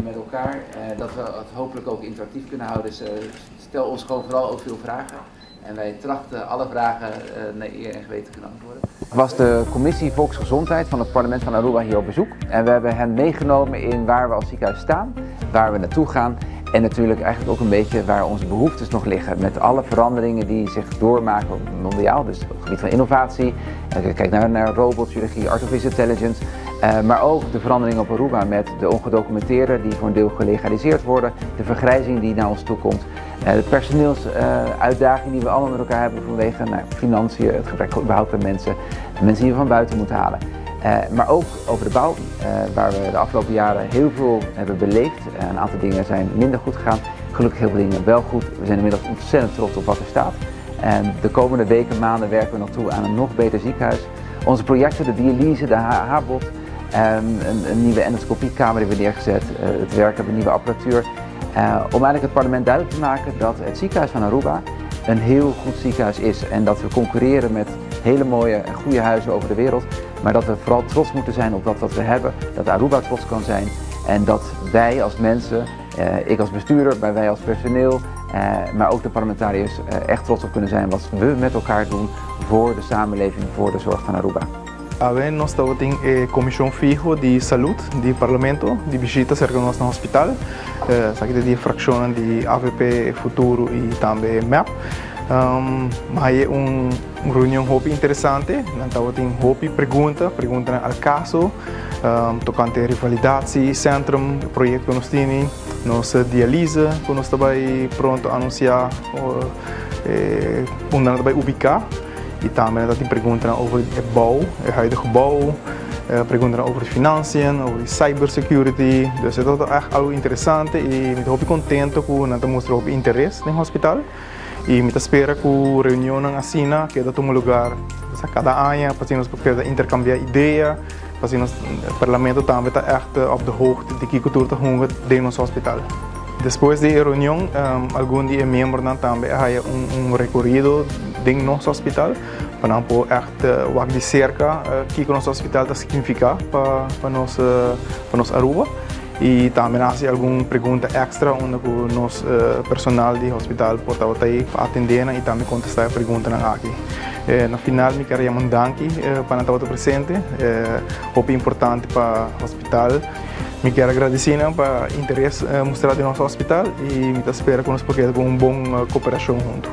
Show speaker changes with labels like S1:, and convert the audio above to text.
S1: hebben met elkaar. Dat we het hopelijk ook interactief kunnen houden. Dus stel ons gewoon vooral ook veel vragen. En wij trachten alle vragen naar eer en geweten te kunnen antwoorden. Was de commissie Volksgezondheid van het parlement van Aruba hier op bezoek. En we hebben hen meegenomen in waar we als ziekenhuis staan, waar we naartoe gaan. En natuurlijk eigenlijk ook een beetje waar onze behoeftes nog liggen. Met alle veranderingen die zich doormaken mondiaal. Dus op het gebied van innovatie. Kijk naar robotchirurgie, artificial intelligence. Maar ook de veranderingen op Aruba met de ongedocumenteerden die voor een deel gelegaliseerd worden. De vergrijzing die naar ons toe komt. De personeelsuitdaging die we allemaal met elkaar hebben vanwege, nou, financiën, het gebrek überhaupt aan mensen. Mensen die we van buiten moeten halen. Maar ook over de bouw, waar we de afgelopen jaren heel veel hebben beleefd. Een aantal dingen zijn minder goed gegaan, gelukkig heel veel dingen wel goed. We zijn inmiddels ontzettend trots op wat er staat. En de komende weken, maanden werken we nog toe aan een nog beter ziekenhuis. Onze projecten, de dialyse, de HH-bot, een nieuwe endoscopiekamer die we neergezet, het werken op een nieuwe apparatuur. Om eigenlijk het parlement duidelijk te maken dat het ziekenhuis van Aruba een heel goed ziekenhuis is. En dat we concurreren met hele mooie en goede huizen over de wereld. Maar dat we vooral trots moeten zijn op dat wat we hebben. Dat Aruba trots kan zijn. En dat wij als mensen, ik als bestuurder, maar wij als personeel, maar ook de parlementariërs, echt trots op kunnen zijn wat we met elkaar doen voor de samenleving, voor de zorg van Aruba.
S2: Awe nos tabatin e Comision Fiho di Salud di Parlamento di bishita cerca nos na hospital. Esaki ta di fraccionnan di AVP, Futuro y tambe MEP. Ma e un reunion hopi interesante. Nan tabatin hopi pregunta, preguntanan al caso, tocante revalidatiecentrum, proyecto cu nos tini, nos dialyse cu nos ta bay pronto anuncia, unda nan ta bay ubica. Y tambe nan tabatin preguntanan over e bouw, e huidige bouw, preguntanan over financiën, over cybersecurity. Dus e tabata echt algo interesante y mi ta hopi contento cu nan ta mustra hopi interes den hospital. Y mi ta spera cu reunionnan asina keda tuma lugar cada aña pa asina nos por keda intercambia idea, pa asina nos parlamento tambe ta echt op de hoogte di kico tur ta hunga den nos hospital. Despues di e reunion, algun di e miembronan tambe a haya un recorido den nos hospital pa nan por echt wak di cerca kico nos hospital ta significa pa nos pa nos Aruba. Y tambe nan haci algun pregunta extra unda cu nos personal di hospital por tabata ey pa atende nan y tambe contesta e preguntanan aki. Na final mi kier yama un danki pa nan tabata presente. Hopi importante pa hospital. Mi kier a gradici nan pa interes mustra den nos hospital y mi ta spera cu nos por keda cu un bon cooperacion hunto.